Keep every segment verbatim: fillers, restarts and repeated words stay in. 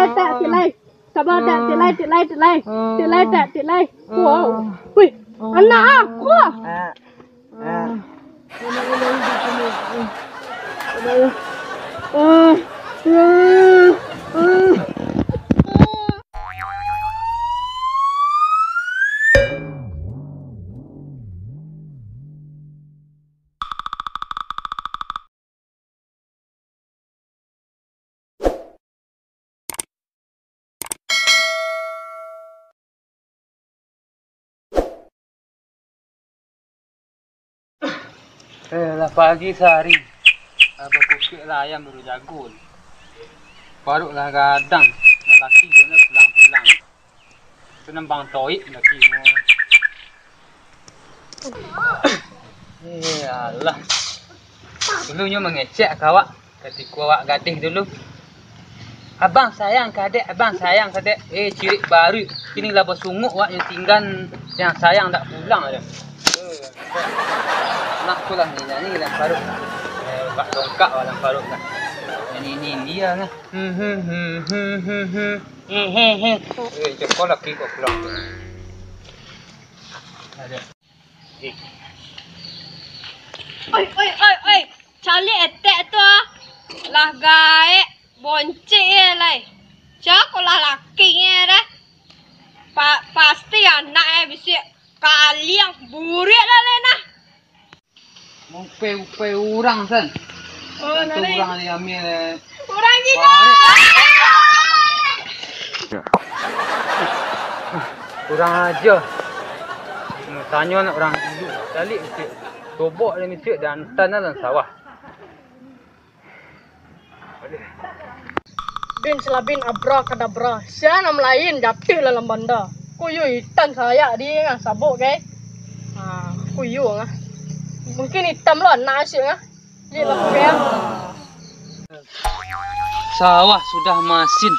Tek, Tek Lai. Sabar, Tek, Tek Lai, Tek Lai, Tek Lai. Tek Lai, Tek, Tek Lai. Wow. Wih, anak aku. Ah. Ah. Eh, lah pagi sahari. Lah bakukuik lah ayam baru jago. Paruik lah gadang. Nan laki juo pulang-pulang. Tu nembang toik laki mo. Eh, alah. Dulu nyo mangecek ka awak, katiko awak gadih dulu. "Abang sayang ka dek, abang sayang ka dek." Eh, cirik baruik. Kini lah basunguk awak nyo tinggan, yang sayang dak pulang aja. Eh, nak tu lah ni, ni lah baru. Eh, bak dongkak awak lah baru lah. Ini, ini dia lah. Hmm, hmm, hmm, hmm, hmm, hmm. Hmm, hmm, hmm. Eh, ceko laki kok pulang. Oi, oi, oi, oi. Caliak etek tu ah. Lah gaek, boncik je lai. Cako lah laki nyo dah. Pa-, pasti anak eh bisiak kaliang buruak lah lai nah. Upai-upai urang, San. Oh, itu nani? Urang diambil, eh. Urang gilo. Kurang aja. Tanyo anak urang gilo. Caliak misiak. Tobok dia misiak dan tan dalam sawah. Bin salabin abrakadabra, sia nan malain jatuah dalam banda. Kuyu itam sayak di ngah sabuk, gai. Ha, kuyu ngah. Mungkin itam lo anak asyik ngah. Jik lah, gai. Sawah sudah masin.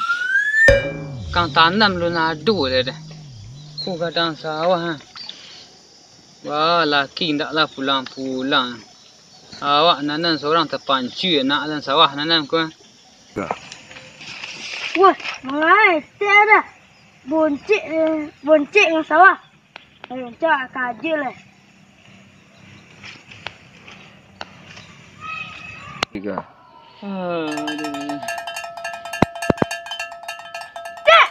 Kang tanam lo nado deh, deh. Ku gadang sawah, ha. Wah, laki ndaklah pulang-pulang. Awak nanam sorang tapancua nak dalam sawah nanam ko. Wah, mangai, tiada. Boncik, eh, boncik ngan sawah. Ayo, cak kaji lah. Tiga. Aduh. Cak!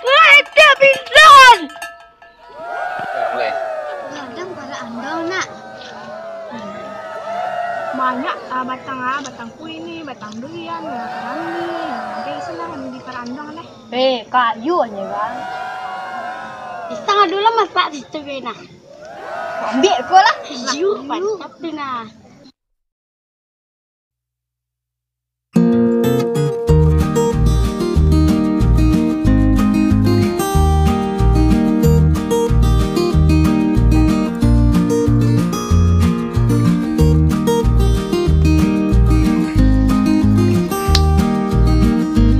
Wah, itu pingsan! Gadang parak andau, nak. Banyak, ah, batang, ah, batang kuini, batang durian, batang rami. Jadi, itulah yang di parak andau, deh. Eh, kayu aja, kan. Pisang ado lah masak situ, Bena. Ambil ko lah. Kayu, mantap tu, nah.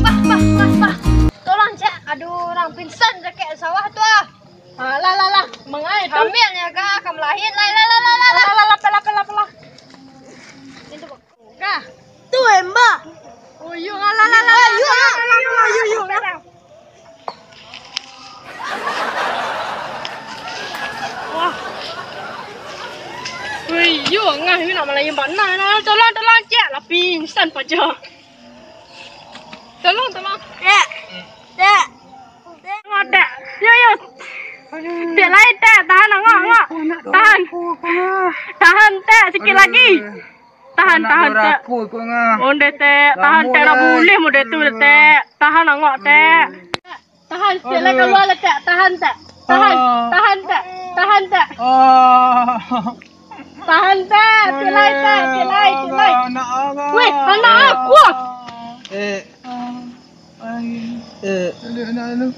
Bah, bah, bah, bah. Tolong, Cak. Aduh, urang pingsan dakek sawah tu, ah. Ah, lah, lah, lah. Mangai tu. Hamil nyo ka, ka malahin. Lah, lah, lah, lah, lah, lah. Lah, lah, lah, lah, lah, lah. Ka. Tu, Mbak. Oh, iyo, lah, lah, lah, lah, lah, lah, lah, lah, lah, lah, lah. Wah. Wih, iyo, ngah, iyo nak malahin bana. Lah, tolong, tolong, Cak. Lah pingsan paja. Tolong, tolong. Cak. Cak. Tengok, Tek. Yo, yo. Tek lain, Tek. Tahan, angok, angok. Tahan. Tahan, Tek. Sikit lagi. Tahan, tahan, Tek. Onde, Tek. Tahan, Tek. Lah bulih mode tu, Tek. Tahan, angok, Tek. Tahan, Tek. Lai kalua lah, Tek. Tahan, Tek. Tahan, tahan, Tek. Tahan, Tek. Tahan, Tek. Tilai, Tek. Tilai, tilai. Weh, anak aku. Eh. Eh. Aduh, anak lu.